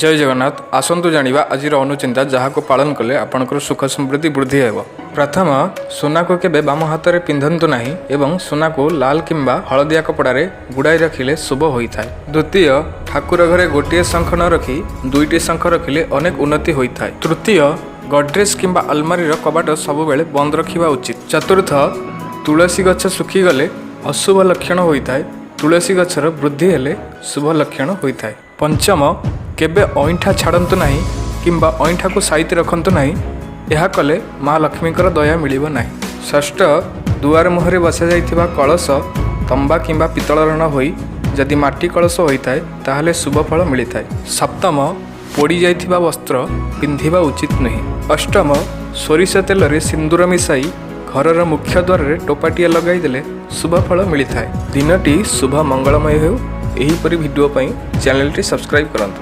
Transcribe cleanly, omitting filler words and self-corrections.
ଜୟ ଜଗନ୍ନାଥ। ଆସନ୍ତୁ ଜାଣିବା ଆଜିର ଅନୁଚିନ୍ତା, ଯାହାକୁ ପାଳନ କଲେ ଆପଣଙ୍କର ସୁଖ ସମୃଦ୍ଧି ବୃଦ୍ଧି ହେବ। ପ୍ରଥମ, ସୁନାକୁ କେବେ ବାମ ହାତରେ ପିନ୍ଧନ୍ତୁ ନାହିଁ ଏବଂ ସୁନାକୁ ଲାଲ କିମ୍ବା ହଳଦିଆ କପଡ଼ାରେ ଗୁଡ଼ାଇ ରଖିଲେ ଶୁଭ ହୋଇଥାଏ। ଦ୍ୱିତୀୟ, ଠାକୁର ଘରେ ଗୋଟିଏ ଶଙ୍ଖ ନ ରଖି ଦୁଇଟି ଶଙ୍ଖ ରଖିଲେ ଅନେକ ଉନ୍ନତି ହୋଇଥାଏ। ତୃତୀୟ, ଗଡ୍ରେଜ କିମ୍ବା ଆଲମାରିର କବାଟ ସବୁବେଳେ ବନ୍ଦ ରଖିବା ଉଚିତ। ଚତୁର୍ଥ, ତୁଳସୀ ଗଛ ଶୁଖିଗଲେ ଅଶୁଭ ଲକ୍ଷଣ ହୋଇଥାଏ। ତୁଳସୀ ଗଛର ବୃଦ୍ଧି ହେଲେ ଶୁଭ ଲକ୍ଷଣ ହୋଇଥାଏ। ପଞ୍ଚମ, କେବେ ଅଇଁଠା ଛାଡ଼ନ୍ତୁ ନାହିଁ କିମ୍ବା ଅଇଁଠାକୁ ସାଇତି ରଖନ୍ତୁ ନାହିଁ। ଏହା କଲେ ମା ଲକ୍ଷ୍ମୀଙ୍କର ଦୟା ମିଳିବ ନାହିଁ। ଷଷ୍ଠ, ଦୁଆର ମୁହଁରେ ବସାଯାଇଥିବା କଳସ ତମ୍ବା କିମ୍ବା ପିତ୍ତଳର ନ ହୋଇ ଯଦି ମାଟି କଳସ ହୋଇଥାଏ, ତାହେଲେ ଶୁଭ ଫଳ ମିଳିଥାଏ। ସପ୍ତମ, ପୋଡ଼ି ଯାଇଥିବା ବସ୍ତ୍ର ପିନ୍ଧିବା ଉଚିତ ନୁହେଁ। ଅଷ୍ଟମ, ସୋରିଷ ତେଲରେ ସିନ୍ଦୁର ମିଶାଇ ଘରର ମୁଖ୍ୟ ଦ୍ୱାରରେ ଟୋପାଟିଏ ଲଗାଇଦେଲେ ଶୁଭ ଫଳ ମିଳିଥାଏ। ଦିନଟି ଶୁଭ ମଙ୍ଗଳମୟ ହେଉ। ଏହିପରି ଭିଡ଼ିଓ ପାଇଁ ଚ୍ୟାନେଲଟି ସବସ୍କ୍ରାଇବ୍ କରନ୍ତୁ।